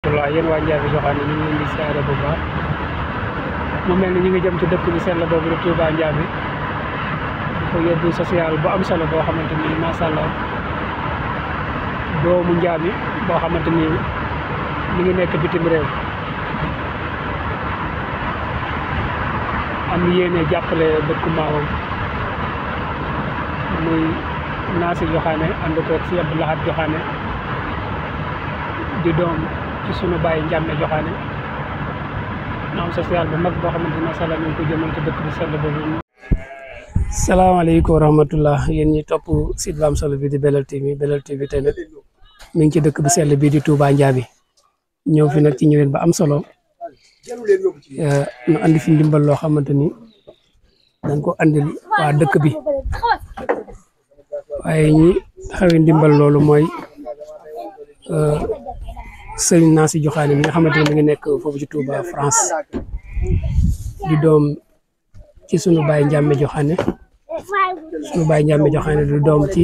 rahmatullah yéen waa Ndiaye Joxaane ñu ngi leen di siyaare bu baax mu mel ni ñu ngi jëm ci dëkk bi sell boobu di Touba Ndiaye ko yóbbu social bu am solo boo xamante ni macha allah doomu Ndiaye boo xamante ni mi ngi nekk bitim réew am yéene jàppale dëkku maamam muy Naasi Joxaane ànd koog si Abdou Lahad Joxaane di doom ci sunu baay Njàmme Joxaane na am social bu mag boo xamante ne sala ñu ko jëmal ci dëkk bi sell boobu. Salaamaaleykum wa rahmatullah yéen ñi topp site bu am solo bi di Belel TV tey nag mi ngi ci dëkk bi sell bi di Touba Ndiaye ñëw fi nag ci ñëween ba am solo ñu andi fi ndimbal loo xamante ni dañ ko andil waa dëkk bi waaye ñi xawee ndimbal loolu mooy sëriñ Naasi Joxaane mi nga xamante ne mi ngi nekk foofu ci Touba France di doom ci sunu baay Njàmme Joxaane di doom ci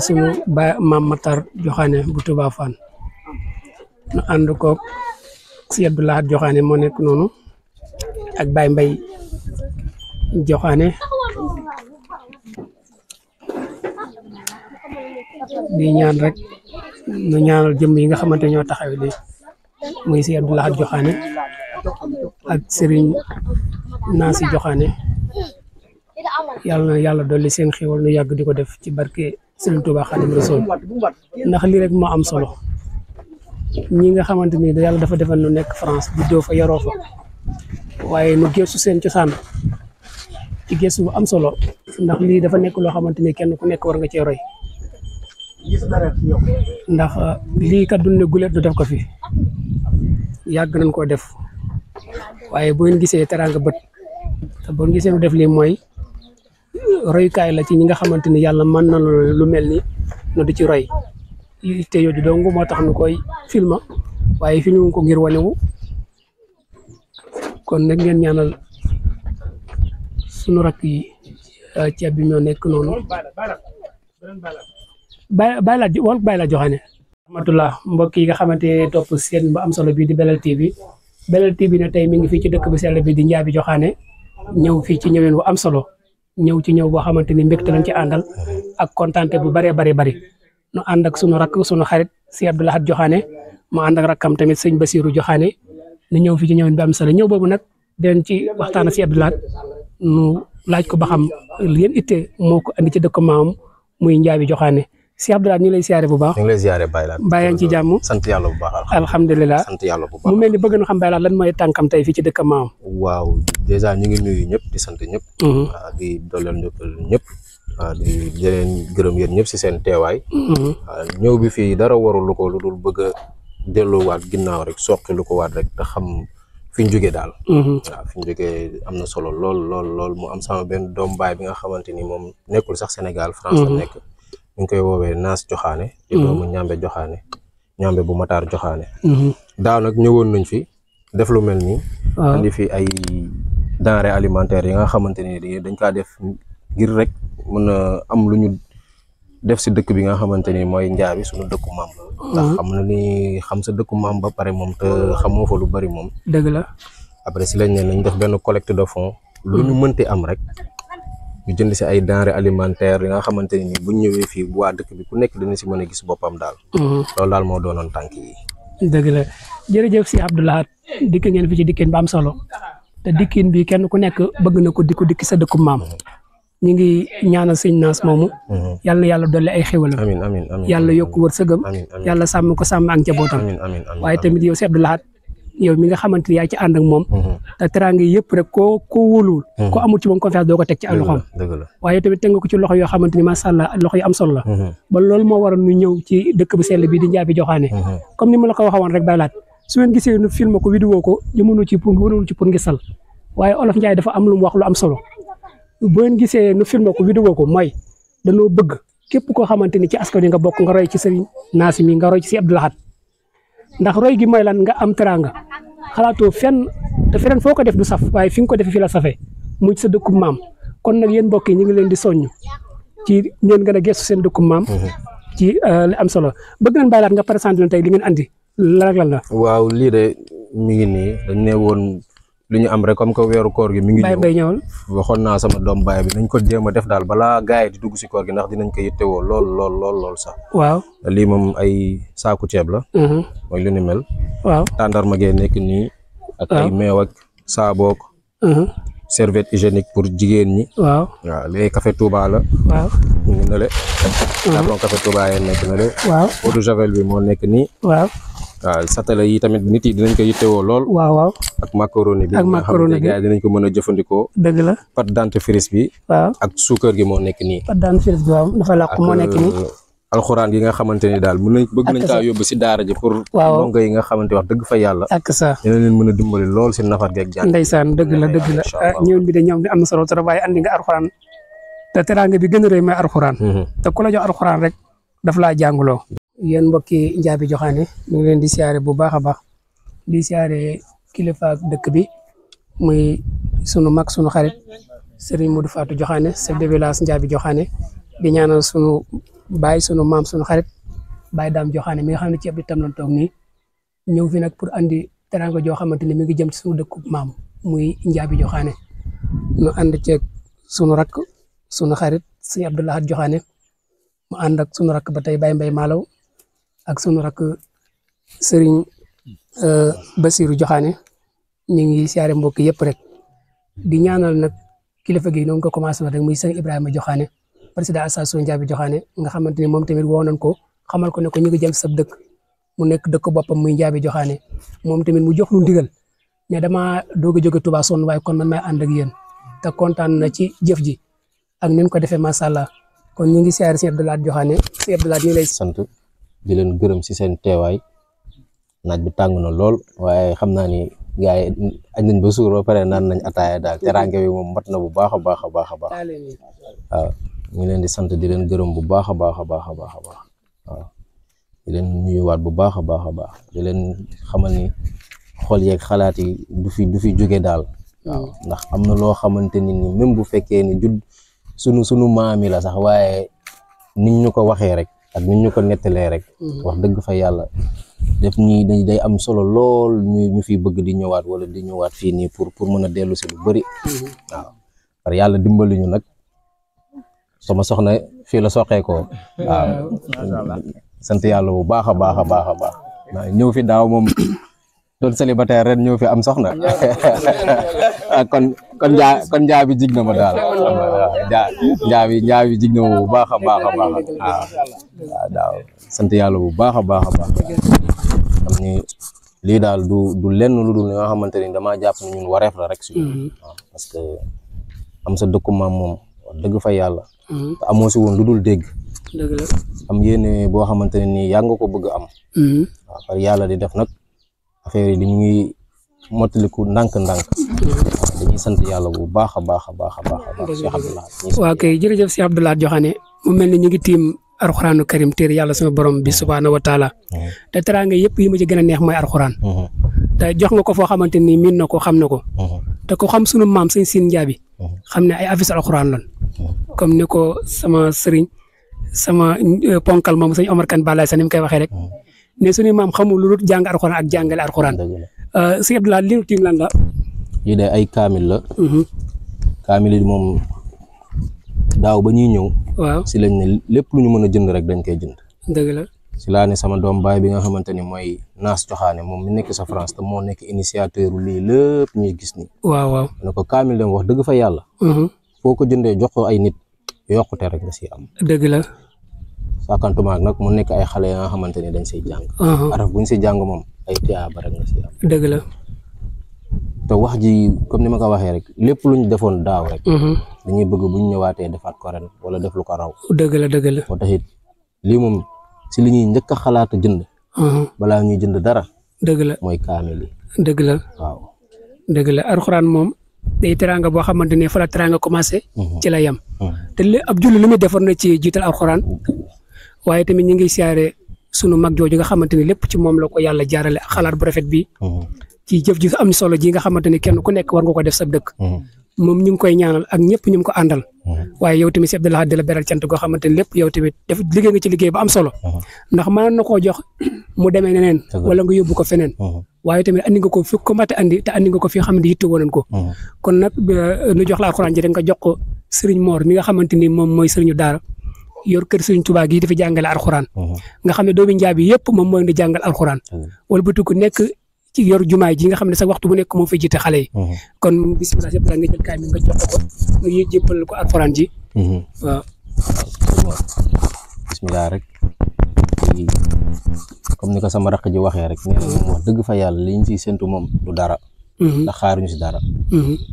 sunu baay Maam Matar Joxaane bu Touba Fann nu ànd koog si Abdou Lahad Joxaane moo nekk noonu ak Baye Mbay Joxaane di ñaan rek nu ñaanal jëm yi nga xamante ñoo taxaw di muy si Abdou Lahad Joxaane ak Serigne Naasi Joxaane yàlla na yàlla dolli seen xéwal nu yàgg di ko def ci barke Serigne Touba Xaadimu Rasuul ndax lii rek moo am solo ñi nga xamante ni yàlla dafa defal nu nekk France di doo fa yaroo fa waaye nu gëstu seen cosaan ci gëstu bu am solo ndax lii dafa nekk loo xamante ni kenn ku nekk war nga cee roy ndax lii kat duñ ne gulet du def ko fi yàgg nañ koo def waaye boo gisee teraanga bët te boo gisee nu def lii mooy royukaay la ci ñi nga xamante ni yàlla mën na lu mel ni nu di ci roy te yooyu dong moo tax nu koy filma waaye filmu ko ngir wanewu kon nag ngeen ñaanal sunu rakk yi ceeb bi ñoo nekk noonu Baye la Joxaane rahmatullah mbokk yi nga xamante ne topp seen bu am solo bii di Belel TV ne tey mi ngi fii ci dëkk bu sell bi di Ndiaye Joxaane ñëw fii ci ñëween bu am solo ñëw ci ñëw boo xamante ni mbégte lañ ci àndal ak kontaante bu bari nu ànd ak sunu rakk sunu xarit si Abdou Lahad Joxaane mu ànd ak rakkam tamit sëñ Basiiru Joxaane nu ñëw fii ci ñëween bi am solo ñëw boobu nag den ci waxtaan si Abdou Lahad nu laaj ko ba xam yéen itte moo ko andi ci dëkk maam muy Ndiaye Joxaane si Abdou Lahad ñu lay siyaare bu baax. ñu ngi lay siyaare Baye Lahad. Baye yaa ngi ci jàmm. sant yàlla bu baax alhamdulilah sant yàlla bu baax. mu mel ni bëgg na xam Baye Lahad lan mooy tànkam tey fii ci dëkk maam. waaw dèjà ñu ngi nuyu ñëpp di sant ñëpp. di dooleel ñëpp. di leen gërëm yéen ñëpp si seen teewaay. ñëw bi fii dara warul ko lu dul bëgg a delluwaat ginnaaw rek soqi lu ko waat rek te xam fi ñu jógee daal. waaw fi ñu jógee am na solo lool mu am sama benn doom baay bi nga xamante ni moom nekkul sax Sénégal France la nekk. ñu ngi koy woowee Naas Joxaane di doomu Ñambe Joxaane Ñambe bu Matar Joxaane daaw nag ñëwoon nañ fi def lu mel nii andi fi ay denrées alimentaires yi nga xamante ni dañ kaa def ngir rek mën a am lu ñu def si dëkk bi nga xamante ni mooy Ndiaye suñu dëkku maam ndax xam na ni xam sa dëkku maam ba pare moom te xamoo fa lu bari moom dëgg la après si lañ ne nañ def benn collecte de fonds lu ñu mënti am rek ñu jënd si ay denrées alimentaires yi nga xamante ni buñ ñëwee fii bu waa dëkk bi ku nekk dina si mën a gis boppam daal. loolu daal moo doonoon tànk yi. dëgg la jërëjëf si Abdou Lahad dikk ngeen fi ci dikkin ba am solo te dikkin bi kenn ku nekk bëgg na ko dikki sa dëkku maam ñu ngi ñaanal sëñ Naas moomu. yàlla na yàlla dolli ay xéwalam. amiin yàlla yokk wërsëgam. yàlla sàmm ko sàmm ak njabootam. waaye tamit yow si Abdou Lahad yow mi nga xamante ni yaa ci ànd ak moom te teraanga yëpp rek koo wóoluwul ko amul ci moom confiance doo ko teg ci ay loxoom waaye tamit teg nga ko ci loxo yoo xamante ni macha allah loxo yu am solo la ba loolu moo waral ñu ñëw ci dëkk bu sell bi di Ndiaye Joxaane comme ni ma la ko waxoon rek Baye Lahad su ngeen gisee nu film ko vidéo ko jëmunu ci pour ngisal waaye olof Ndiaye dafa am lu mu wax lu am solo bu ngeen gisee nu film ko vidéo ko mooy dañoo bëgg képp koo xamante ni ci askan wi nga bokk nga roy ci Serigne Naasi mi nga roy ci si Abdou Lahad ndax roy gi mooy lan nga am teraanga xalaatoo fenn te feneen foo ko def du saf waaye fi nga ko defee fi la safee muy sa dëkku maam kon nag yéen mbokk yi ñu ngi leen di soññ ci ngeen gën a gëstu seen dëkku maam ci li am solo bëgg nañ bàyyi laat nga présenté leen tey li ngeen andi lan la. waaw lii de mi ngi nii dañ ne woon lu ñu am rek comme que weeru koor gi mi ngi ñëwal waxoon naa sama doom baay bi nañ ko jéem a def daal balaa gaay di dugg si koor gi ndax dinañ ko yittewoo lool sax. waaw lii moom ay saaku ceeb la. mooy lu ni mel. waaw tàndarma gee nekk nii. ak ay meew ak saabook. serviette hygiénique pour jigéen ñi. waaw léegi café Touba la. waaw ñu ngi nële. carton café Touba yee nekk nële. waaw eau de javel bi moo nekk nii. waaw satala yi tamit nit yi dinañ ko yittewoo lool. waaw ak macaroni bi. ak macaroni bi dinañ ko mën a jëfandikoo. dëgg la pâte dentifrice bi. waaw ak suukar gi moo nekk nii. pâte dentifrice bi waaw dafa làkk moo nekk nii. alxuraan gi nga xamante ni daal mën nañ bëgg nañ kaa yóbbu si daara ji pour ndongo yi nga xamante wax dëgg fa yàlla ak sa dina leen mën a dimbali lool si nafar geeg jàng ndeysaan dëgg la ñëwén bi de ñoom di am na solo trop waaye andi nga alxuraan te teraanga bi gën a rëy mooy alxuraan te ku la jox alxuraan rek daf laa jànguloo yéen mbokki Njaabi Joxaane ñu ngi leen di siyaare bu baax a baax di siyaare kilifa dëkk bi muy sunu mag sunu xarit Serigne Modou Fatou Joxaane chef de village Njaabi Joxaane di ñaanal sunu baay sunu maam sunu xarit Baye Dame Joxaane mi nga xam ne ceeb bi tam lañ toog nii ñëw fi nag pour andi teranga joo xamante ni mi ngi jëm ci sunu dëkku maam muy Njaabi Joxaane nu ànd ceeg sunu rakk sunu xarit sëñ Abdoulahat Joxaane mu ànd ak sunu rakk ba tey Baye Mbay Malaw ak sunu rakk Serigne Basiru Joxaane ñu ngi siyaare mbokk yëpp rek di ñaanal nag kilifa gi noonu ko commencé wax rek muy sëñ Ibrahima Joxaane président association Njaabi Joxaane nga xamante ni moom tamit woo nañ ko xamal ko ne ko ñu ngi jëm sab dëkk mu nekk dëkk boppam muy Njaabi Joxaane moom tamit mu jox lu ndigal ne dama doog a jóge Touba sonn waaye kon man may ànd ak yéen te kontaan na ci jëf ji ak ni ñu ko defee macha allah kon ñu ngi siyaare sëñ Abdoulahat Joxaane sëñ Abdoulahat ñu lay sant di leen gërëm si seen teewaay naaj bi tàng na lool waaye xam naa ni gars yi añ nañ ba suur ba pare naan nañ ataaya daal teraange bi moom mat na bu baax a baax a baax a baax waaw ñu leen di sant di leen gërëm bu baax a baax a baax a baax a baax waaw di leen nuyuwaat bu baax a baax a baax di leen xamal ni xol yeeg xalaat yi du fi jóge daal waaw ndax am na loo xamante ni même bu fekkee ni judd sunu maam yi la sax waaye niñ ñu ko waxee rek ak niñ ñu ko nettalee rek wax dëgg fa yàlla def ñi day am solo lool ñu fi bëgg di ñëwaat wala di ñëwaat fii nii pour mën a dellu si lu bëri waaw par yàlla dimbali ñu nag sama soxna fii la soqeekoo waaw sant yàlla bu baax a baax a baax a baax ñëw fi daaw moom doon célibataire ren ñëw fi am soxna kon njaabi jig na ma daal njaabi jig na ma bu baax a baax a baax waaw daaw sant yàlla bu baax a baax a baax xam ni lii daal du lenn lu dul nga xamante ni damaa jàpp ne ñun wareef la rek suñu waaw parce que am sa dëkku maam moom wax dëgg fa yàlla te amoo si woon lu dul dégg am yéene boo xamante ne nii yaa nga ko bëgg am waaw par yàlla di def nag affaire yi dañu ngi mottaliku ndànk-ndànk dañuy sant yàlla bu baax a baax a baax a baax a baax Cheikh Abdoulahat waaw kay jërëjëf Cheikh Abdoulahat Joxaane mu mel ni ñu ngi tiim alxuraanu karim téere yàlla sama borom bi subhaanahu wa taala te teraanga yëpp yi ma ci gën a neex mooy alxuraan te jox nga ko foo xamante ni miin na ko xam na ko te ko xam sunu maam sëñ Siin Njaabi xam ne ay afis alxuraan lan comme ni ko sama sëriñ sama ponkal moom sëñ Omar Kan Balaay sa ni mu koy waxee rek ne suñu maam xamul lu dul jàng alxuraan ak jàngale alxuraan sëñ Abdoulahat li tiim lan la yi de ay kaamil la kaamil yi moom daaw ba ñuy ñëw waaw si lañ ne lépp lu ñu mën a jënd rek dañ koy jënd dëgg la si laa ne sama doom baay bi nga xamante ni mooy Naas Joxaane moom mi nekk sa France te moo nekk initiateur lii lépp ñuy gis ni waaw ne ko kaamil dem wax dëgg fa yàlla foo ko jëndee jox ko ay nit yokkute rek nga si am dëgg la saakantumaak nag mu nekk ay xale ya nga xamante ni dañ siy jàng araf buñ si jàng moom ay tiyaaba rek nga si am dëgg la te wax ji comme ni ma ko waxee rek lépp luñ defoon daaw rek dañuy bëgg buñ ñëwaatee defaat ko ren wala def lu ko raw dëgg la dëgg la moo taxit lii moom si li ñuy njëkk a xalaat a jënd balaa ñuy jënd dara dëgg la mooy kaamil yi dëgg la waaw dëgg la alxuraan moom day teraanga boo xamante ne fa la teraanga commencé ci la yem te li ab julli lu muy defoon na ci jiital alxuraan waaye tamit ñu ngi siyaare sunu mag jooju nga xamante ni lépp ci moom la ko yàlla jaarale xalaat bu rafet bi ci jëf ji am solo ji nga xamante ni kenn ku nekk war nga ko def sa dëkk moom ñu ngi koy ñaanal ak ñëpp ñu ko àndal waaye yow tamit si Abdou Lahad di la beral cant goo xamante ne lépp yow tamit def liggéey nga ci liggéey bu am solo ndax mën na koo jox mu demee neneen wala nga yóbbu ko feneen waaye tamit andi nga ko fi ko mate andi te andi nga ko fi nga xam ne yitte woon ko kon nag nu jox la alxuraan ji rek nga jox ko Serigne Mor mi nga xamante ni moom mooy Serigne daara yor kër Serigne Touba gi dafa jàngale alxuraan nga xam ne doomi njaabi yëpp moom mooy di jàngal alxuraan wala bu tukku nekk ci yor jumaay ji nga xam ne sax waxtu bu nekk moo fay jiite xale yi kon bisimilah yëpp nga jël kaay mi nga jox ko nga jébbal ko alxuraan ji waaw bisimilah rek comme ni ko sama rakk ji waxee rek nee na moom wax dëgg fa yàlla li ñu siy séntu moom du dara ndax xaaruñu si dara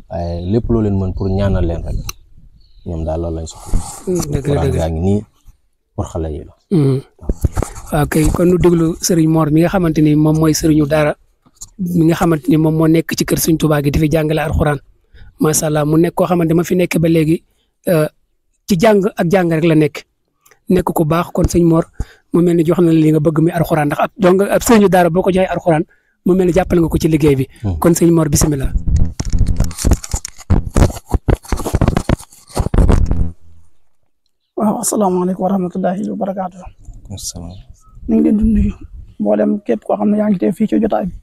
waaye lépp loo leen mën pour ñaanal leen rek ñoom daal loolu lañ soxla alxuraan gaa ngi nii pour xale yi la waaw kay kon nu déglu Serigne Mor mi nga xamante ni moom mooy Serigne daara mi nga xamante ni moom moo nekk ci kër Serigne Touba gi di fi jàngale alxuraan macha allah mu nekk koo xamante ma fi nekk ba léegi ci jàng ak jàng rek la nekk ku baax kon sëñ Mor mu mel ni jox na li nga bëgg mi alxuraan ndax ab sëriñu daara boo ko joxee alxuraan mu mel ni jàppale nga ko ci liggéey bi kon sëñ Mor bisimilah. waaw asalaamaaleykum wa rahmatullahi wa barakaatu. asalaam. ñu ngi leen di nuyu mboolem képp koo xam ne yaa ngi teew fii ci jotaay bi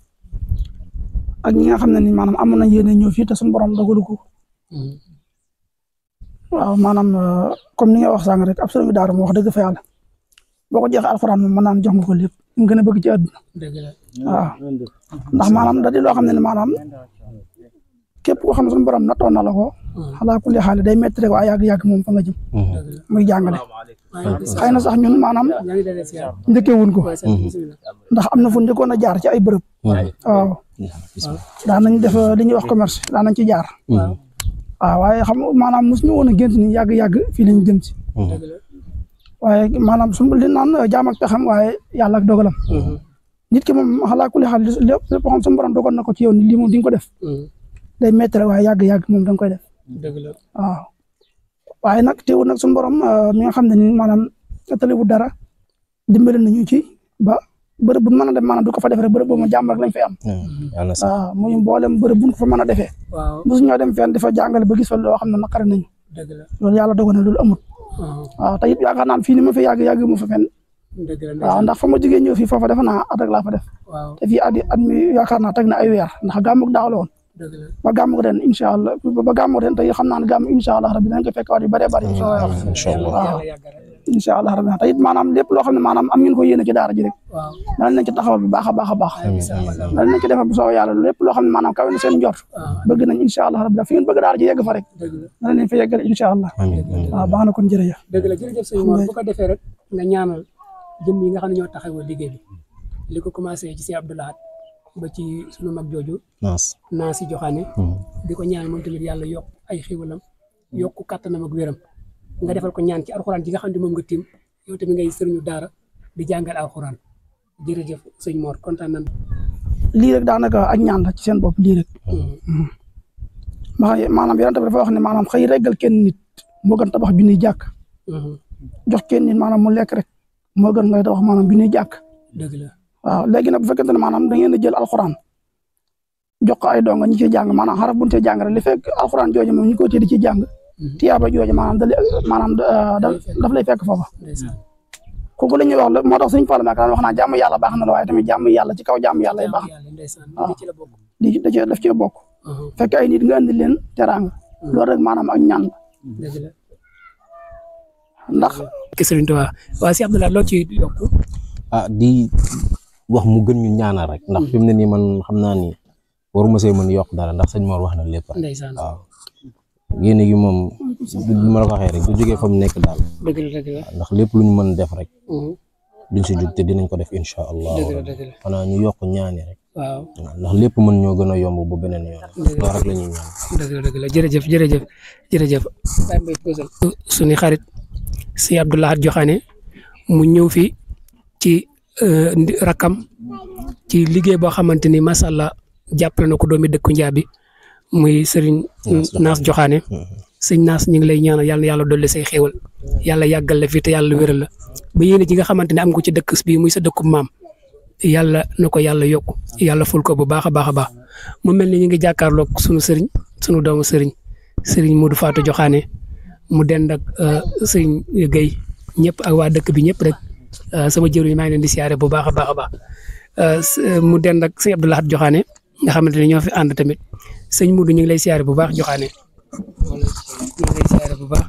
ak ñi nga xam ne ni maanaam amoon nañ yéene ñëw fii te suñu borom dogalu ko waaw maanaam comme ni nga wax sànq rek ab sëriñu daara moo wax dëgg fa yàlla boo ko jeexee alxuraan moom mën naan jox nga ko lépp ñu gën a bëgg ci àdduna waaw ndax maanaam da di loo xam ne maanaam képp koo xam ne suñu borom nattoon na la ko xalaa kulli xaali day métti rek waaye yàgg-yàgg moom fa nga jëm muy jàngale xëy na sax ñun maanaam njëkkee wuñ ko ndax am na fu njëkkoon a jaar ci ay bërëb waaw daan nañ def li ñuy wax commerce daan nañ ci jaar waaw waaye xam maanaam mosuñu woon a gént ni yàgg-yàgg fii la ñu jëm si waaye maanaam su li naan jaam ak pexam waaye yàlla ak dogalam nit ki moom xalaa kulli xaali lépp xam suñu borom dogal na ko ci yow ni lii moom di nga ko def day métti rek waaye yàgg-yàgg moom da nga koy def waaw waaye nag teewul nag suñu borom mi nga xam ne ni maanaam taliwu dara dimbali nañu ci ba bërëb bu mën a dem maanaam du ko fa def rek bërëb boobu ma jàmm rek lañ fay am waaw muy mboolem bërëb buñ ko fa mën a defee mosu ñoo dem fenn di fa jàngale ba gis fa loo xam ne naqari nañu loolu yàlla dogal na loolu amut waaw te it yaakaar naan fii ni ma fi yàgg mu fa fenn waaw ndax fa ma jógee ñëw fii foofa defe naa at rek laa fa def te fii at mi yaakaar naa teg na ay weer ndax gàmmug daaw la woon ba gàmmug ren incha allah ba gàmmug ren tey xam naa ne gàmm incha allah rabbi dañ ko fekk waat yu bëree bëri waaw incha allah rabbi te it maanaam lépp loo xam ne maanaam am ngeen ko yéene ci daara ji rek danañ leen ci taxawal bu baax a baax a baax danañ leen ci defal bu soobee yàlla lépp loo xam ne maanaam kawe na seen njort bëgg nañ incha allah rabbi fi ngeen bëgg daara ji yegg fa rek danañ leen fa yeggale incha allah waaw baax na kon jërëjëf dëgg la jërëjëf sëñ Mor bu ko defee rek nga ñaanal jëm yi nga xam ne ñoo taxawoo liggéey bi li ko commencé ci Cheikh Abdou Lahad ba ci sunu mag jooju naa si joxaane di ko ñaan moom tamit yàlla yokk ay xiwalam yokk kàttanam ak wéram nga defal ko ñaan ci alxuraan ji nga xam ne moom nga tiim yow tamit ngay sëriñu daara di jàngal alxuraan jërëjëf sëñ Mor kontaan nañ lii rek daanaka ak ñaan la ci seen bopp lii rek maanaam yonent bi dafa wax ne maanaam xëy reggal kenn nit moo gën tabax junniy jàkk jox kenn nit maanaam mu lekk rek moo gën ngay tabax maanaam junniy jàkk dëgg la waaw léegi nag bu fekkente ne maanaam da ngeen a jël alxuraan jox ko ay donga ñi ciy jàng maanaam xaraf buñ cee jàng rek li fekk alxuraan jooju moom ñu ko ci di ci jàng tiyaaba jooju maanaam daf lay fekk foofa kooku la ñuy wax moo tax suñ Fall Mbacké daan wax naa jàmm yàlla baax na la waaye tamit jàmm yàlla ci kaw jàmm yàlla yi baax waaw lii daf cee bokk fekk ay nit nga andi leen teraanga loolu rek maanaam ak ñaan la ndax Sëriñ Tuubaa waa si Abdou Lahad loo ci yokk di wax mu gën ñu ñaanal rek ndax fi mu ne nii man xam naa ni waruma see mën yokk dara ndax sëñ Mor wax na lépp waaw yéene gi moom du ma la ko waxee rek du jógee fa mu nekk daal ndax lépp lu ñu mën def rek duñ si jug te dinañ ko def incha allah xanaa ñu yokk ñaani rek waaw ndax lépp mën ñoo gën a yomb bu beneen yoon loolu rek la ñuy ñaan dëgg la jërëjëf suñu xarit si Abdou Lahad Joxaane mu ñëw fi ci rakam ci liggéey boo xamante ni macha allah jàppale na ko doomi dëkku Njaabi muy Serigne Naas Joxaane sëñ Naas ñu ngi lay ñaanal yàlla na yàlla dolli say xéewal yàlla yàggal la fii te yàlla wéral la ba yéene ji nga xamante ne am ko ci dëkk bi muy sa dëkku maam yàlla na ko yàlla yokk yàlla ful ko bu baax a baax a baax mu mel ni ñu ngi jàkkaarloog sunu sëriñ sunu doomu sëriñ sëriñ Modou Fatou Joxaane mu dend ak sëriñ Guèye ñëpp ak waa dëkk bi ñëpp rek sama jëwriñ maa ngi leen di siyaare bu baax a baax a baax mu dend ak sëñ Abdou Lahad Joxaane nga xamante ne ñoo fi ànd tamit sëñ Modou ñu ngi lay siyaare bu baax Joxaane ñu ngi lay siyaare bu baax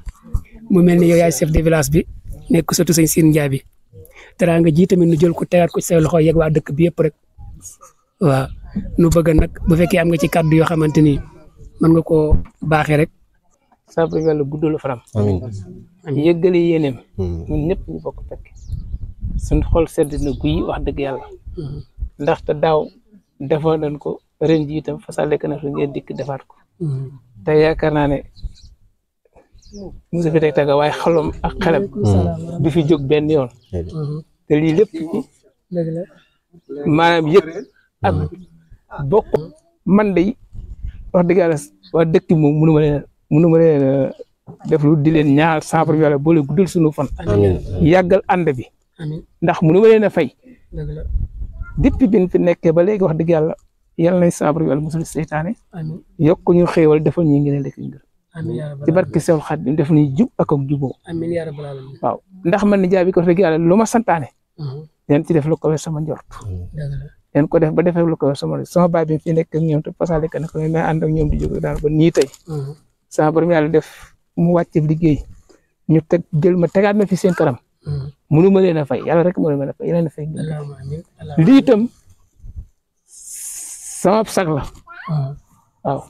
mu mel ni yow yaay chef de village bi nekk surtout sëñ Sine Ndiaye bi teraanga ji tamit nu jël ko tegaat ko ci say loxo yegg waa dëkk bi yëpp rek waaw nu bëgg nag bu fekkee am nga ci kàddu yoo xamante ni mën nga koo baaxee rek. sabri yàlla guddalu faram. amiin yëggali yéeneem. ñun ñëpp ñu bokk fekk suñ xol sedd na guy wax dëgg yàlla. ndaxte daaw defoon nañ ko ren ji itam fasal lekk na fi ngeen dikk defaat ko. te yaakaar naa ne musu fi teg taga waaye xalom ak xelam du fi jóg benn yoon. te lii lépp maanaam yëg ak bokk man de wax dëgg yàlla waa dëkk moom mënu ma leen def lu di leen ñaar sabri yàlla boole guddal sunu fan. yàggal ànd bi. ndax mënu ma leen a fay. depuis bi ñu fi nekkee ba léegi wax dëgg yàlla yàlla nay sabri yàlla musul seytaane. yokk ñu xéewal defal ñu ngi leen lekk ngir. ci barke Seexul Xaadim def ñu jub ak juboo. waaw ndax man ni jaabi ko wax dëgg yàlla lu ma santaane. leen ci def lu ko sama njort. leen ko def ba defee lu ko sama baay bi fi nekk ak ñoom te pasale ka ne ko may ànd ak ñoom di jóg daal ba nii tey. sama borom yàlla def mu wàcce liggéey ñu teg jël ma tegaat ma fi seen kanam. mënu ma leen a fay yàlla rek moo leen a fay yéen a fay. lii itam sama sag la. waaw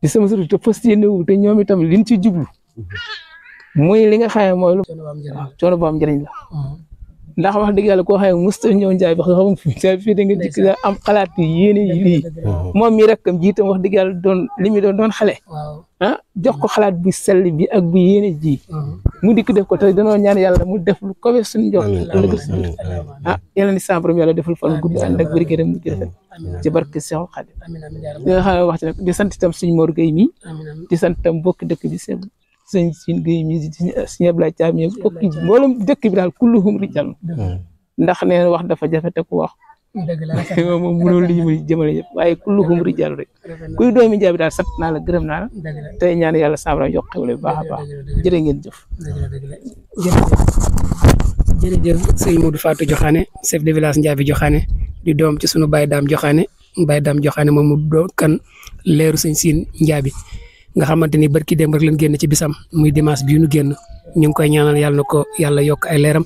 di sama sëriñ te fas yéene wu te ñoom itam liñ ci jublu. muy li nga xam ne mooy lu. coono bu am njëriñ la. ndax wax dëgg yàlla koo xam ne musta ñëw njaay ba xam fii da nga dikk am xalaat yi yéene yi lii moom mi rek am jiitam wax dëgg yàlla doon li mu doon xale jox ko xalaat bu sell bi ak bu yéene ji mu dikk def ko te danoo ñaan yàlla mu def lu kawe suñu jox yàlla ni sàmbaram yàlla deful fan gudd ànd ak wér gu yaram mu rafet ci barke Seexul Xaadim li nga xam ne wax ci nag di sant itam suñu Mor Gueye mi di sant itam mbokki dëkk bi sëñ Sine Gueye mi sëñ Ablaye Thiam mi bokki mboolem dëkk bi daal kulluhum rijal ndax nee wax dafa jafe te ku wax moom mënul li ñu jëmale yëpp waaye kulluhum rijal rek kuy doomi jaabi daal sant naa la gërëm naa la tey ñaan yàlla sabra yokk xewle bu baax a baax jërë ngeen jëf. jërëjëf sëñ Modou Fatou Joxaane chef de village Ndiabi Joxaane di doom ci sunu Baye Dame Joxaane moom mu doon kan leeru sëñ Sine Ndiabi nga xamante ni barki dem rek lañ génn ci bisam muy dimanche bii nu génn ñu ngi koy ñaanal yàlla na ko yàlla yokk ay leeram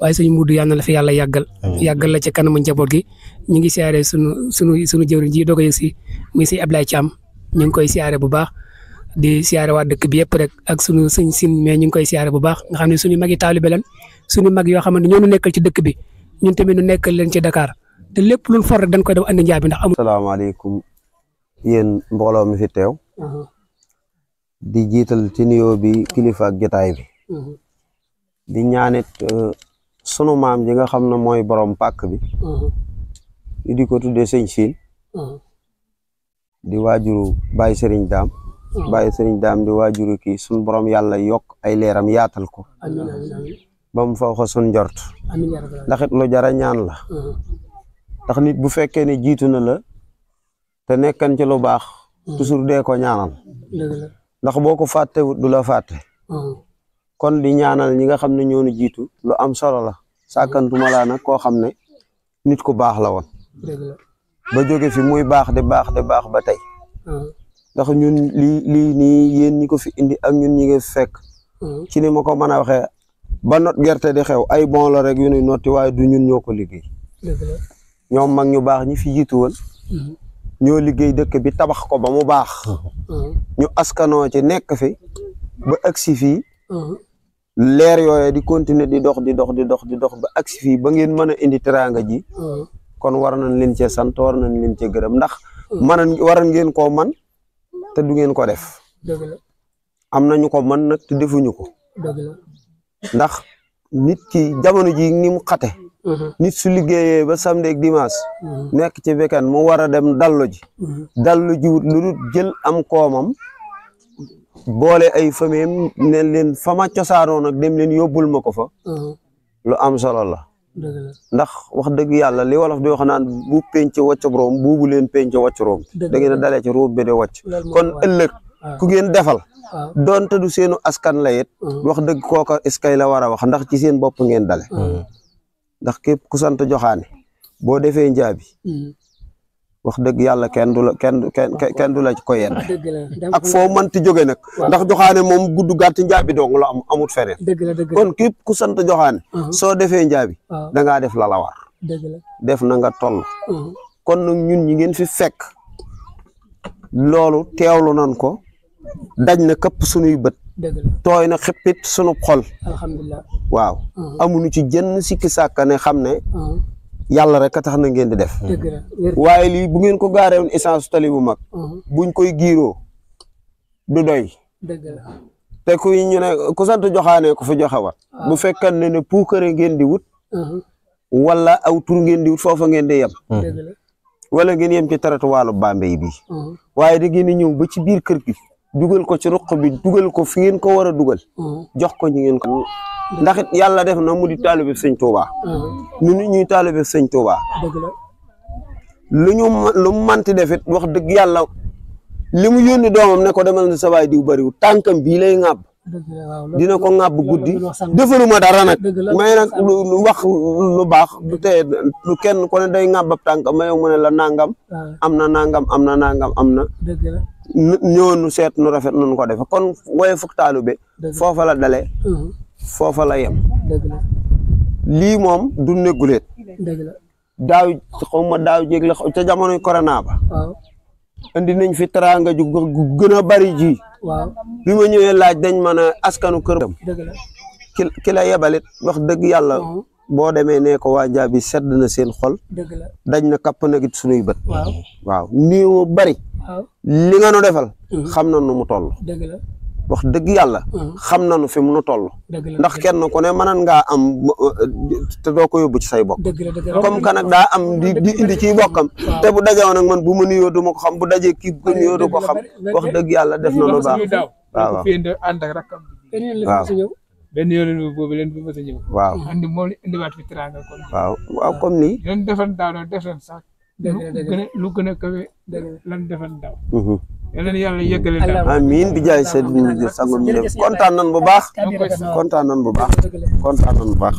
waaye sëñ Modou yàlla na la fi yàlla yàggal la ci kanamu njaboot gi ñu ngi siyaare sunu jëwriñ ji doog a yëg si muy sëñ Ablaye Thiam ñu ngi koy siyaare bu baax di siyaare waa dëkk bi yëpp rek ak sunu sëñ Sine mais ñu ngi koy siyaare bu baax nga xam ne suñu mag yi taalibe lan suñu mag yoo xamante ñoo nu nekkal ci dëkk bi ñun tamit nu nekkal leen ci Dakar te lépp luñ for rek dañ koy def andi Ndiabi ndax amul. salaamaaleykum yéen mbooloo mi fi teew. di jiital ci nuyoo bi kilifa ak jotaay bi. di ñaanit sunu maam ji nga xam ne mooy borom pàkk bi. di ko tuddee sëñ Sine. di waajuru Baye Serigne Dame. Baye Serigne Dame di waajuru kii sunu borom yàlla yokk ay leeram yaatal ko. ba mu fa wax sun njort. ndax it lu jara ñaan la. ndax nit bu fekkee ne jiitu na la te nekkan ci lu baax. toujours dee ko ñaanal. ndax boo ko fàttewut du la fàtte. kon di ñaanal ñi nga xam ne ñoo nu jiitu lu am solo la sàkkantuma laa nag koo xam ne nit ku baax la woon. ba jóge fi muy baax di baax ba tey. ndax ñun lii nii yéen ñi ko fi indi ak ñun ñi nga fekk. ci ni ma ko mën a waxee ba not gerte di xew ay bon la rek yu nuy notti waaye du ñun ñoo ko liggéey. ñoom mag ñu baax ñi fi jiitu woon. ñoo liggéey dëkk bi tabax ko ba mu baax. ñu askanoo ci nekk fi ba agsi fii. leer yooye di continuer di dox ba agsi fii ba ngeen mën a indi teraanga ji. kon war nañ leen cee sant war nañ leen cee gërëm ndax. waran ngeen koo man te du ngeen ko def. am nañu ko mën nag te defuñu ko. ndax nit ki jamono ji ni mu xate. nit su liggéeyee ba samedi ak dimanche. nekk ci weekend mu war a dem dallu ji. dallu ji wut lu dul jël am koomam. boole ay famille ne leen fa ma cosaanoo nag dem leen yóbbul ma ko fa. lu am solo la. ndax wax dëgg yàlla li wolof di wax naan bu penc wàcc room buubu leen penc wàcc room. da ngeen a dalee ci room bi de wàcc. kon ëllëg ku ngeen defal donte du seenu askan la it wax dëgg kooka eskay la war a wax ndax ci seen bopp ngeen dale ndax képp ku sant Joxaane boo defee njaabi wax dëgg yàlla kenn du la ci ko yenn ak foo mënti jóge nag ndax Joxaane moom gudd gàtt njaabi dong la amut feneen kon képp ku sant Joxaane soo defee njaabi da ngaa def la la war def na nga toll kon nag ñun ñi ngeen fi fekk loolu teewlu nan ko daj na këpp sunuy bët tooy na xippit sunu xol alhamdulilah waaw amuñu ci jënn sikki sàkka ne xam ne yàlla rek a tax na ngeen di def waaye lii bu ngeen ko gaaree woon essence tali bu mag buñ koy giiroo du doy te ku ñu ne ku sant Joxaane ko fa joxe wat bu fekkan ne puukare ngeen di wut wala aw tur ngeen di wut foofa ngeen di yem wala ngeen yem ci taratu wàllu Bambey bi waaye da ngeen ñëw ba ci biir kër gi dugal ko ci ruq bi dugal ko fi ngeen ko war a dugal jox ko ñu ngeen ko ndax it yàlla def na mu di taalibe Sëñ Tuubaa ñun ñuy taalibe Sëñ Tuubaa lu mu manti def it wax dëgg yàlla li mu yónni doomam ne ko demal na sa baay diw bariwul tànkam bii lay ŋàbb dina ko ŋàbb guddi defaluma dara nag may nag wax lu baax du tee lu kenn ku ne day ŋàbb ab tànkam may mu ne la nangam am na nangam am na nangam am na ñëwoon nu seet nu rafet nu ko defe kon woye fukk taalibe foofa la dale foofa la yem lii moom du negguleet daaw xawma daaw jéeg la ca jamonoy corona ba andi nañ fi teraanga ju gën a bari ji bi ma ñëwee laaj dañ mën a askanu kër ki la yebalit wax dëgg yàlla boo demee ne ko waa njaabi sedd na seen xol dañ na kapp na git sunuy bët waaw néew bari li nga nu defal xam na nu mu toll wax dëgg yàlla xam na nu fi mu nu toll ndax kenn ku ne mënan ngaa am te doo ko yóbbu ci say bokk comme que nag daa am di indi ciy bokkam te bu dajewoon nag man bu ma nuyoo du ma ko xam bu dajee kii bu nuyoo du ko xam wax dëgg yàlla def na lu baax waaw waaw benn yoon boobu leen fi mës a ñëw waaw andi moom indiwaat fi teraanga kon waaw comme nii leen defan daaw doon def leen sax lu gën a kawe lan defan daaw yàlla na yàlla yëggale daaw amiin bi jaay sa sangum ñu def kontaan nan bu baax kontaan nan bu baax kontaan nan bu baax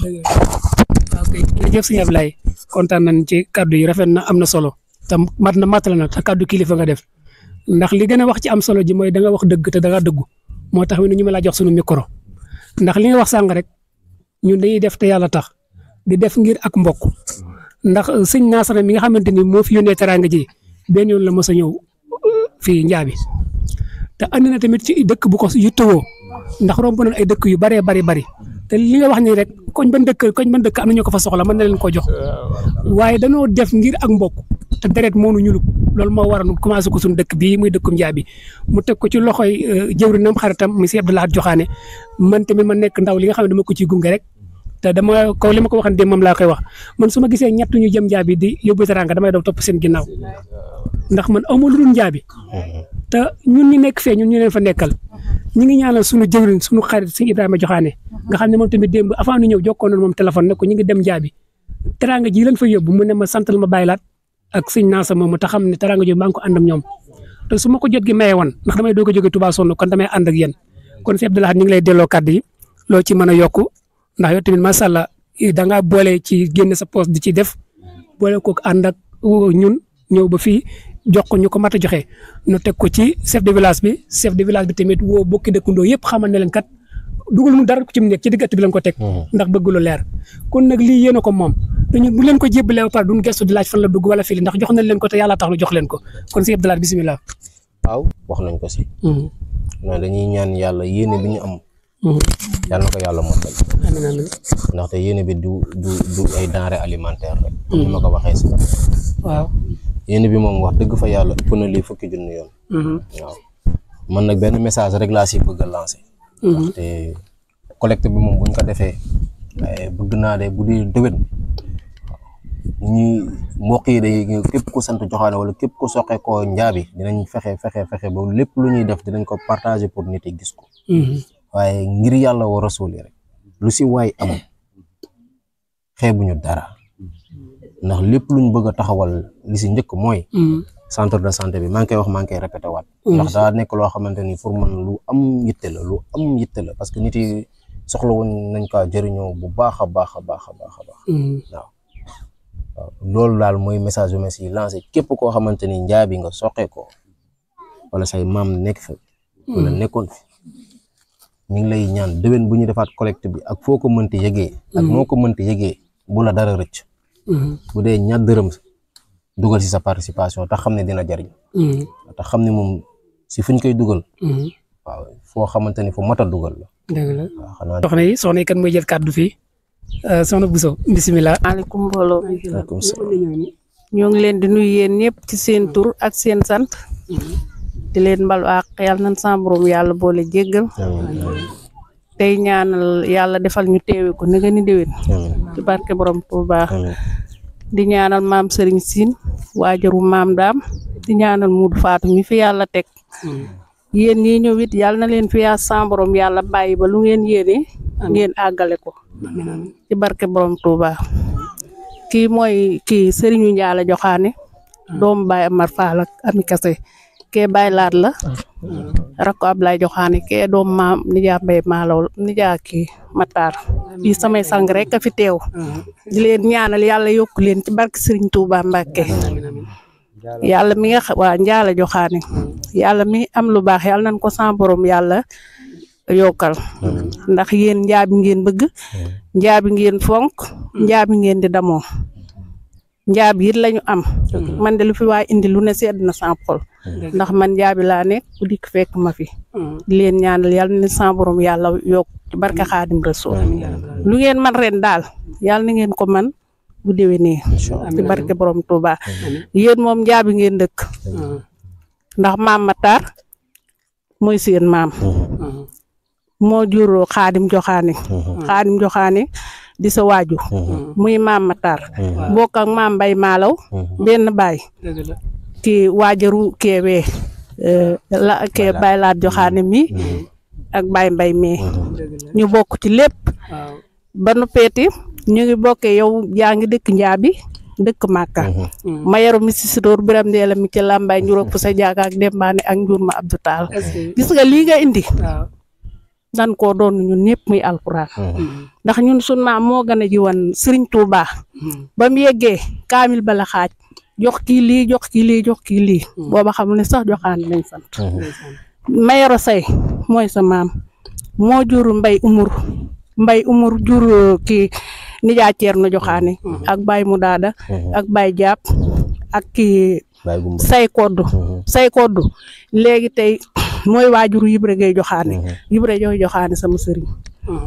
ok jërëjëf sëñ Ablaye kontaan nañ ci kaddu yi rafet na am na solo te mat na matal na te kaddu kilifa nga def ndax li gën a wax ci am solo ji mooy da nga wax dëgg te da nga dëggu moo tax ñu ma laa jox sunu micro ndax li nga wax sàng rek ñun dañuy def te yàlla tax di def ngir ak mbokk ndax sëñ Nasara mi nga xamante ni moo fi yónnee teraanga ji benn yoon la mos a ñëw fii Njaabi te andi na tamit ci dëkk bu ko yittewoo ndax romb nañ ay dëkk yu bëree bari te li nga wax nii rek koñ ban dëkk am na ñu ko fa soxla mën na leen ko jox waaye dañoo def ngir ak mbokk te deret moo nu ñuluk loolu moo waral commencé ko suñu dëkk bii muy dëkkum Njaabi mu teg ko ci loxoy jëwrinam xaritam monsieur Abdou Lahad Joxaane man tamit ma nekk ndaw li nga xam ne dama ko ciy gunge rek te dama kaw li ma ko waxan démb moom laa koy wax man su ma gisee ñett ñu jëm Njaabi di yóbbu teraanga damay daw topp seen ginnaaw ndax man amul lu dul Njaabi te ñun ñi nekk fee ñun ñu leen fa nekkal ñi ngi ñaanal suñu jëwrin suñu xarit sëñ Ibrahima Joxaane nga xam ne moom tamit démb avant nu ñëw jokkoon moom téléphone ne ko ñu ngi dem Njaabi teraanga ji leen fa yóbbu mu ne ma santal ma bàyyi laat ak sëñ Naasa moom te xam ne teraanga ji maa ngi ko ànd ak ñoom te su ma ko jot gi maye woon ndax damay doog a jóge Touba sonn kon damay ànd ak yéen kon sëñ Abdou Lahad ñu ngi lay delloo kàddu yi loo ci mën a yokku ndax yow tamit macha allah da ngaa boole ci génne sa poste di ci def boole ko ànd ak ñun ñëw ba fii jox ko ñu ko mat a joxe ñu teg ko ci chef de village bi tamit woo bokki dëkkandoo yëpp xamal ne leen kat dugal mu dara ci mu nekk ci diggat bi lañ ko teg ndax bëgg lu leer kon nag lii yéen a ko moom dañu bu leen ko jébbalee ba pare duñ gestu di laaj fan la dugg wala fii ndax jox nañ leen ko te yàlla tax lu jox leen ko kon si Abdou Lahad bisimilah. waaw wax nañ ko si. non dañuy ñaan yàlla yéene bi ñu am. yàlla na ko yàlla motal. ndaxte yéene bi du ay denrées alimentaires rek. ni ma ko waxee si waaw. yéene bi moom wax dëgg fa yàlla ëpp na lii fukki junni yoon. waaw man nag benn message rek laa si bëgg a lancer. ndaxte collecte bi moom buñ ko defee bëgg naa de bu dee déwén ñi mbokk yi day képp ku sant Joxaane wala képp ku soqee koo Njaabi dinañ fexe ba lépp lu ñuy def dinañ ko partager pour nit yi gis ko. waaye ngir yàlla wa rasul rek lu si waay am xeebuñu dara ndax lépp luñ bëgg a taxawal li si njëkk mooy centre de santé bi maa ngi koy wax maa ngi koy répété waat ndax daa nekk loo xamante ni pour man lu am yitte la parce que nit yi soxla woon nañ kaa jëriñoo bu baax a baax waaw loolu daal mooy message bu mes yi lancé képp koo xamante ni njaabi nga soqee ko wala say maam nekk fa wala nekkoon fi ñu ngi lay ñaan déwén bu ñu defaat collecte bi ak foo ko mënti yëgee ak noo ko mënti yëgee bu la dara rëcc bu dee ñaar dërëm dugal si sa participation tax xam ne dina jariñ tax xam ne moom si fuñ koy dugal waaw foo xamante ni fu mat a dugal la dëgg la waaw xanaa soxna yi kan mooy jël kàddu fii soxna Bousso bisimilah. maaleykum mbooloo ñoo ngi leen di nuyu yéen ñëpp ci seen tur ak seen sant di leen mbalu ak yàlla nañ sa borom yàlla boole jéggal tey ñaanal yàlla defal ñu teewe ko ni nga ni déwén ci barke borom Tuuba di ñaanal maam Serigne Sine waajaru maam Daam di ñaanal Mudu Faatu mi fi yàlla teg yéen ñii ñëw it yàlla na leen fi yaa sa borom yàlla bàyyi ba lu ngeen yéene ngeen àggale ko ci barke borom Touba kii mooy kii Serigne Ndiala Joxaane doomu Baye Amar Fall ak Ami Kase kee Baye Laat la rakko Ablaye Joxaane kee doomu maam Nijaa Mbay Maalaw Nijaa kii Matar fii samay sang rek a fi teew di leen ñaanal yàlla yokku leen ci barke Serigne Touba Mbàkke yàlla mi nga waa Ndiala Joxaane yàlla mi am lu baax yàlla nañ ko sa borom yàlla yokkal ndax yéen njaabi ngeen bëgg njaabi ngeen fonk njaabi ngeen di damoo njaabi it lañu am man de lu fi waay indi lu ne sedd na sa xol ndax man njaabi laa nekk ku dikk fekk ma fi di leen ñaanal yàlla na sa borom yàlla yokk ci barke Xaadim Rasuul lu ngeen man ren daal yàlla na ngeen ko man bu déwénee ci barke borom Touba yéen moom njaabi ngeen dëkk ndax maam Matar mooy seen maam moo jur Xaadim Joxaane di sa waaju muy maam Matar bokk ak maam Mbay Maalaw benn baay ki waajaru keewee la kee Baay Laat Joxaane mi ak Baay Mbay mi ñu bokk ci lépp ba nu peeti ñu ngi bokkee yow yaa ngi dëkk njaabi dëkk Màkka ma yaru mi sisitóor biram ndeela mi ci làmbaay njuróog fu sa jaaga ak dembaane ak njur ma Abdou Taal gis nga lii nga indi dan koo doon ñun ñëpp muy alxuraan ndax ñun sun maam moo gën a ji woon Sëriñ Tuuba ba mu yeggee kaamil bala xaaj jox kii lii jox kii lii jox kii lii booba xam ne sax joxaan lañ sant Mayoro Say mooy sa maam moo jur Mbay Umur jur kii Nijaa Ceerno Joxaane ak Baay mu daada ak Baay Jaab ak kii say koddu léegi tey mooy waajuru Ibra Gay Joxaane Ibra Joxaane sama sëriñ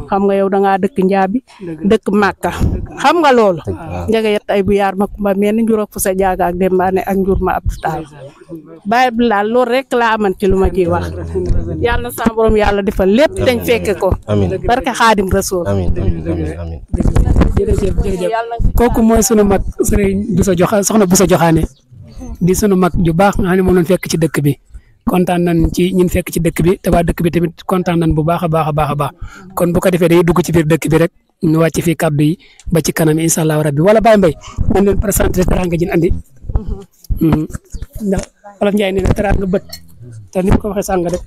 xam nga yow dangaa dëkk njaabi dëkk Màkka xam nga loolu njega yet ay bu yaar ma kumba mel ni njuróog fu sa jaaga ak dembaane ak njur ma Abdou Taal Baay bi laal loolu rek laa aman ci lu ma ciy wax yàlla na sa borom yàlla defal lépp dañ fekke ko barke Xaadim Rasuul jërëjëf kooku mooy sunu mag Sëriñ Bousso Joxaane soxna Bousso Joxaane di sunu mag ju baax nga xam ne moom lañ fekk ci dëkk bi kontaan nañ ci ñun fekk ci dëkk bi te waa dëkk bi tamit kontaan nañ bu baax a baax kon bu ko defee day dugg ci biir dëkk bi rek ñu wàcc fii kàddu yi ba ci kanam incha allah rabbi wala Baye Mbaye man leen présenté teraanga ji andi ndax Wolof Njaay nee na teraanga bët te ni ko waxee sàng rek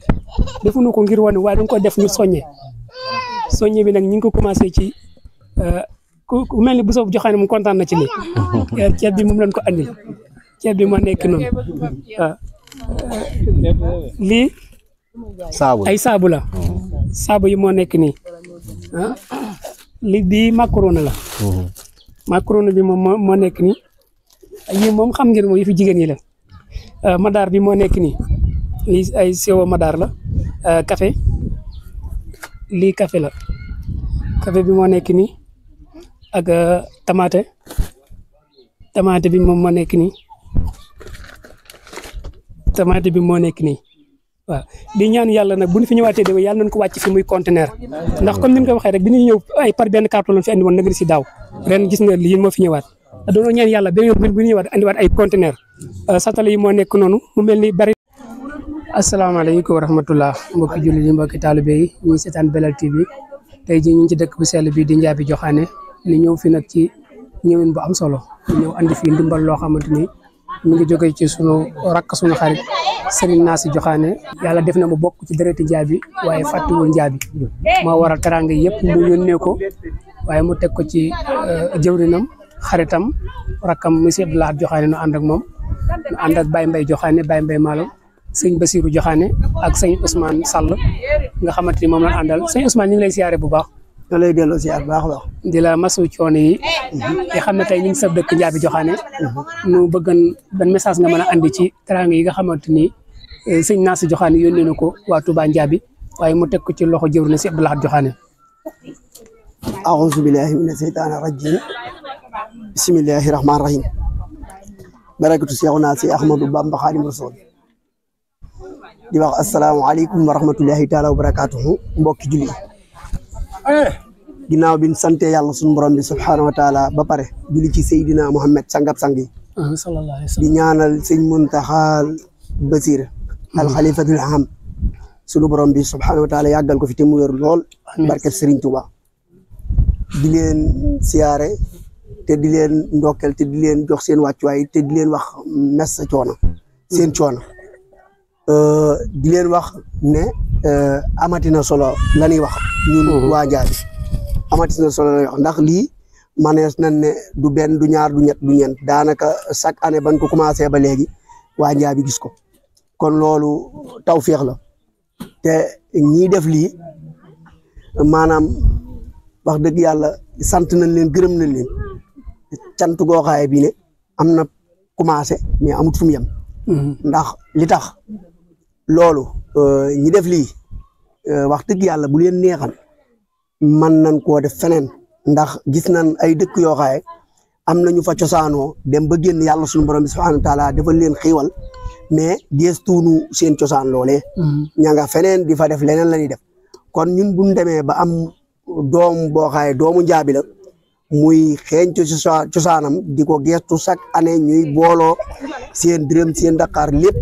defuñu ko ngir wane waaye dañ ko def ñu soññe bi nag ñu ngi ko commencé ci ku mel ni Bousso Joxaane moom kontaan na ci lii ceeb bi moom lañ ko andil ceeb bi moo nekk noonu waaw lii ay saabu la saabu yi moo nekk nii li bii macaroni la macaroni bi moom moo nekk nii yi moom xam ngeen moom yi fi jigéen ñi la madaar bi moo nekk nii lii ay sewo madaar la café lii café la café bi moo nekk nii ak tomate bi moom moo nekk nii tomate bi moo nekk nii waaw di ñaan yàlla nag bu ñu fi ñëwaatee déwén yàlla nañ ko wàcc fi muy conteneur ndax comme ni nga ko waxee rek bi ñuy ñëw ay par benn carton lañ fi andi woon nag si daaw ren gis nga lii moo fi ñëwaat doonoo ñaan yàlla benn yoon bu ñu ñëwaat andiwaat ay conteneur satala yi moo nekk noonu mu mel ni bari. asalaamaaleykum wa rahmatullah mbokki jullit yi mbokki taalibe yi ñuy seetaan Belel TV tey jii ñu ngi ci dëkk bu sell bi di Njaabi Joxaane ni ñëw fi nag ci ñëwin bu am solo ñu ñëw andi fii ndimbal loo xamante ni mi ngi jóge ci sunu rakk sunu xarit Serigne Nassi Joxaane yàlla def na mu bokk ci dërëti Njaabi waaye fàttuwul Njaabi moo waral teraanga yëpp mu yónnee ko waaye mu teg ko ci jëwrinam xaritam rakkam monsieur Abdou Lahad Joxaane nu ànd ak moom nu ànd ak Baye Mbaye Joxaane Baye Mbaye Malo sëñ Basirou Joxaane ak sëñ Ousmane Sall nga xamante ni moom la àndal sëñ Ousmane ñu ngi lay siyaare bu baax. da lay delloo siyaar bu baax a baax. di la masu coono yi. te xam ne tey ñu ngi sa dëkk Njaabi Joxaane. nu bëggan ban message nga mën a andi ci teraanga yi nga xamante ni sëñ Nassi Joxaane yónnee na ko waa Touba Njaabi waaye mu teg ko ci loxo jëwriñ na si Abdou Lahad Joxaane. a'uuzu billaahi mina shaytaani rajiim. bismillaahi rahmaani rahiim. barakatu Seexuna si Ahmadu Bamba Xaadimu Rasuul. di wax asalaamaaleykum wa rahmatullahi taala wa barakaatuhu mbokki julli ginnaaw bi ñu sante yàlla suñu borom bi subhaanahu wa taala ba pare julli ci Seydina Muhammad sangab sang yi di ñaanal sëñ Muntaxa Basir al xalifatul am suñu borom bi subhaanahu wa taala yàggal ko fi te mu wér lool barket Serigne Touba di leen siyaare te di leen ndokkel te di leen jox seen wàccuwaay te di leen wax mes sa coono seen coono di leen wax ne amatina solo la ñuy wax ñun waa Njaabi amatina solo la ñuy wax ndax lii manees nañ ne du benn du ñaar du ñett du ñeent daanaka chaque année ban ko commencé ba léegi waa Njaabi gis ko kon loolu tawféex la te ñii def lii maanaam wax dëgg yàlla sant nañ leen gërëm nañ leen cant goo xaaye bi ne am na commencé mais amut fu mu yem ndax li tax loolu ñi def lii wax dëgg yàlla bu leen neexal man nañ koo def feneen ndax gis nañ ay dëkk yoo xaaye am nañu fa cosaanoo dem ba génn yàlla suñu borom bi subhaanahu wa taala defal leen xiiwal mais geestuunu seen cosaan loolee ña nga feneen di fa def leneen la ñuy def kon ñun buñ demee ba am doom boo xaaye doomu Njaabi la muy xeeñ cosaanam di ko geestu chaque année ñuy booloo seen dërëm seen Dakar lépp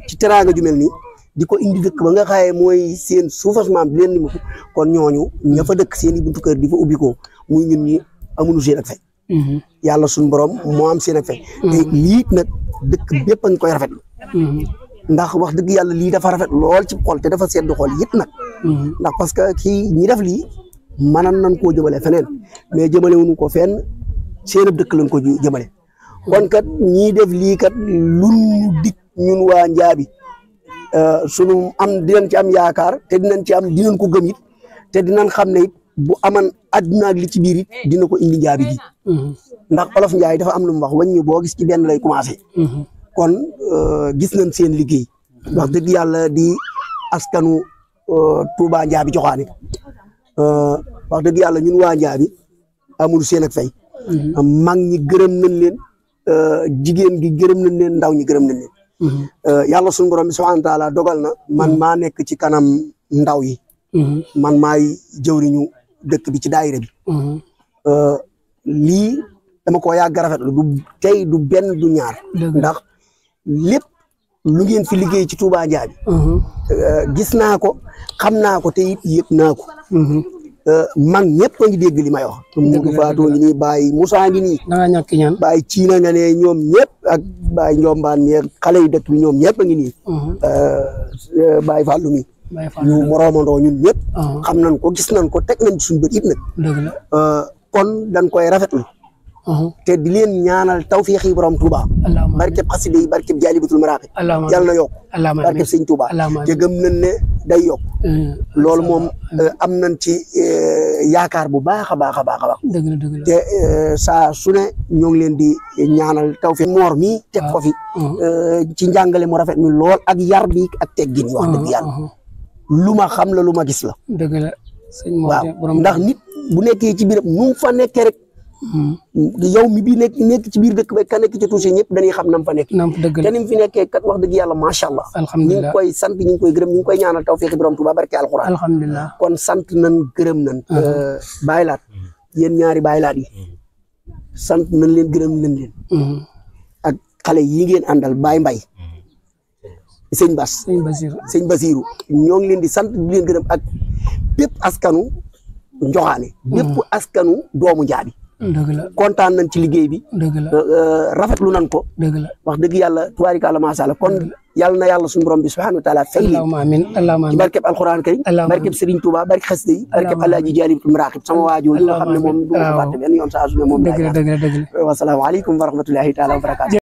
ci teraanga ju mel nii di ko indi dëkk ba nga xaaye mooy seen suufas maam di leen limatu kon ñooñu ña fa dëkk seen i buntu kër di fa ubbi ko muy ñun ñi amuñu seen ak fay yàlla suñu borom moo am seen ak fay te lii nag dëkk bépp a ngi koy rafetlu ndax wax dëgg yàlla lii dafa rafet lool ci xol te dafa sedd xol it nag ndax parce que kii ñi def lii mënan nañ koo jëmale feneen mais jëmale wuñu ko fenn seen ab dëkk lañ ko jëmale kon kat ñii def lii kat luñ dik ñun waa Njaabi sunu am dinañ ci am yaakaar te dinañ ci am dinañ ko gëm it te dinañ xam ne it bu aman àdduna ak li ci biir it dina ko indi Njaabi gi ndax Olof Njaay dafa am lu mu wax wàññi boo gis ci benn lay commencé kon gis nañ seen liggéey wax dëgg yàlla di askanu Touba Njaabi Joxaane wax dëgg yàlla ñun waa Njaabi amul seen ak fay mag ñi gërëm nañ leen jigéen gi gërëm nañ leen ndaw ñi gërëm nañ leen yàlla suñu borom bi subhaanahu wa taala dogal na man maa nekk ci kanam ndaw yi man maay jëwriñu dëkk bi ci daayira bi lii dama ko yàgg rafetlu du tey du benn du ñaar ndax lépp lu ngeen fi liggéey ci Touba Njaabi gis naa ko xam naa ko te it yëg naa ko mag ñëpp a ngi dégg li may wax Moudou Fatou ngi nii Baye Moussa ngi nii Baye Ciina nga ne ñoom ñëpp ak Baye Njombaan mi xale yi dëkk bi ñoom ñëpp a ngi nii Baye Fallou mi ñu moroomandoo ñun ñëpp xam nañ ko gis nañ ko teg nañ suñu bët it nag kon dañ koy rafetlu te di leen ñaanal tawfiix yi borom Touba barkeb xasida yi barkeb Jaalibatul Maraaxib yàlla na yokk barkeb sëñ Touba te gëm nañ ne day yokk loolu moom am nañ ci yaakaar bu baax a baax a baax a baax te saa su ne ñoo ngi leen di ñaanal tawfiix moor mi teg ko fi ci njàngale mu rafet mi lool ak yar bi ak teggin yi wax dëgg yàlla lu ma xam la lu ma gis la waaw ndax nit bu nekkee ci biir nu fa nekkee rek yow mi bi nekk ci biir dëkk ba ka nekk ci touché ñëpp dañuy xam nam fa nekk te ni mu fi nekkee kat wax dëgg yàlla macha allah ñu ngi koy sant ñu ngi koy gërëm ñu ngi koy ñaanal tawfiix borom Tuuba barke alxuraan alhamdulilah kon sant nañ gërëm nañ baylaat yéen ñaari baylaat yi sant nañ leen gërëm nañ leen ak xale yi ngeen àndal Baye Mbaye sëñ Bass sëñ Basiru ñoo ngi leen di sant di leen gërëm ak bépp askanu Njoxaane bépp askanu doomu Njaabi kontaan nañ ci liggéey bi rafetlu nañ ko wax dëgg yàlla tubaarikàlla macha allah kon yàlla na yàlla suñu borom bi subhanahu wa taala fay ci barkeb alquran karim barkeb Serigne Touba barke xasida yi barkeb Alaaji Jaalibatul Maraqib sama waajoo yi nga xam ne moom du ma ko fàtte benn yoon saa su ne moom wasalaamaaleykum wa rahmatullahi taala wa barakatu